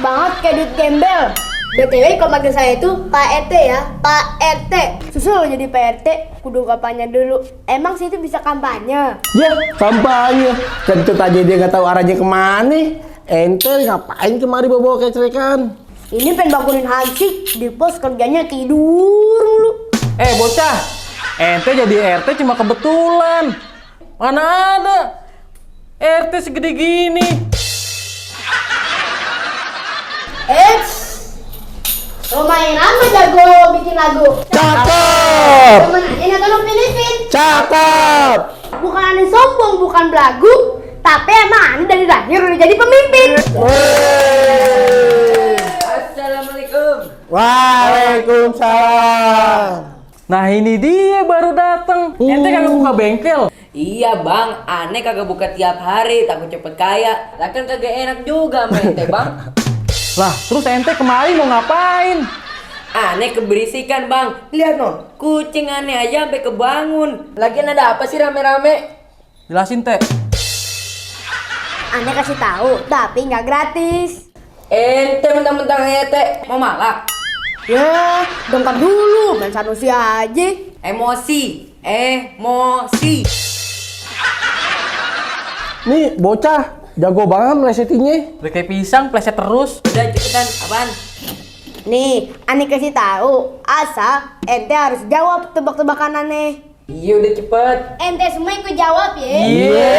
banget kayak duit gembel. BTW kalau manggil saya itu Pak RT ya, Pak RT. Susul jadi Pak RT, kudu kampanye dulu. Emang sih itu bisa kampanye? Ya, kampanye. Kentut aja dia nggak tahu arahnya kemana. Ente ngapain kemari bawa kecrekan? Ini pengen bangunin Hansik, di pos kerjanya tidur mulu. Bocah, ente jadi RT cuma kebetulan. Mana ada RT segede gini. Lumayan apa jago bikin lagu? Cakep! Temen aja nggak tolong Filipin. Cakep! Bukan aneh sombong, bukan belagu, tapi emang aneh dari lahir udah jadi pemimpin. Assalamualaikum. Waalaikumsalam. Nah ini dia baru datang. Ente kagak buka bengkel. Iya bang, aneh kagak buka tiap hari, takut cepet kaya. Lah kan kagak enak juga main teh bang. Lah terus ente kemari mau ngapain? Aneh keberisikan bang. Lihat no, kucing aneh aja sampai kebangun. Lagian ada apa sih rame-rame? Jelasin teh. Aneh kasih tahu, tapi nggak gratis. Ente mentang-mentang ete mau malak. Ya, dongkar dulu, main Sanusi aja. Emosi. Nih bocah, jago banget melesetinnya. Udah kayak pisang, pleset terus. Udah cepetan, apaan? Nih, aneh kasih tahu, asal ente harus jawab tebak-tebakan aneh. Iya udah cepet. Ente semua ikut jawab ya. Iya.